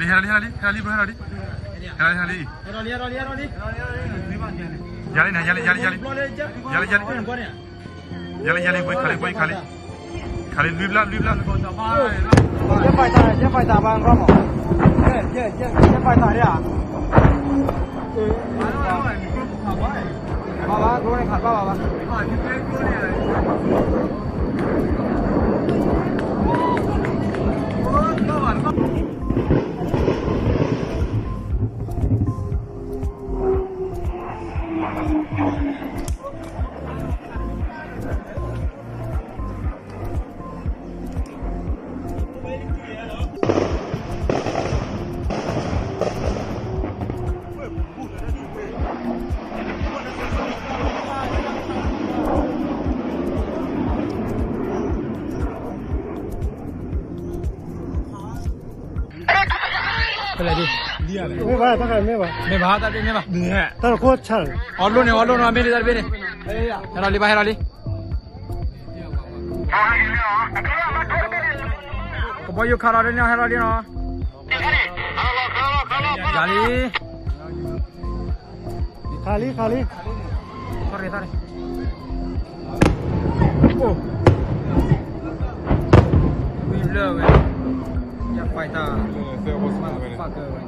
ဟဲလီၤလံ ဟဲလီၤလံ ဟဲလီၤလံ ဘြိ ဟဲလီၤလံ ဟဲလီၤလံ ဟဲလီၤလံ ဟဲလီၤလံ ယၤလံန့ၣ် ယၤလံ ယၤလံ ယၤလံ ယၤလံ ယၤလံ ယၤလံ ယၤလံ ဘြိ ခးလံ ဘြိ ခးလံ ခးလံ လွံၢ်ဘျီ လွံၢ်ဘျီ ယဲပာ်တၢ် ယဲပာ်တၢ်ဘၣ် ကီမး ယဲပာ်တၢ်ဒ်ဧါ ဘၣ်ဘၣ် ဘြိန့ၣ်ခးဘၣ်ဘၣ်ဘၣ် ဖဲလဲၣ်ဒ် မ့ၢ်ဘၣ် တၢ်ခါမ့ၢ်ဘၣ် မ့ၢ်ဘၣ် တၢ်တမ့ၢ်ဘၣ် တၢ်တခိၣ်ဆၣ် အီၣ်လိၣ်န့ၣ် အီၣ်လိၣ်န့ၣ် မ့ၢ်လံ တၢ်တဘ့ၣ်န့ၣ် ဟဲလီၤလံဘၣ် ဟဲလီၤလံ ကဘီယူၤခးလီၤဒ်န့ၣ် ဟဲလီၤလံနီၤ ယၤလံ ခးလံ ခီရ့ၣ်သၣ်န့ၣ် အိၣ် ဝံၤလၢဝဲ ယပာ်တၢ် ပာ်ကၢဝဲ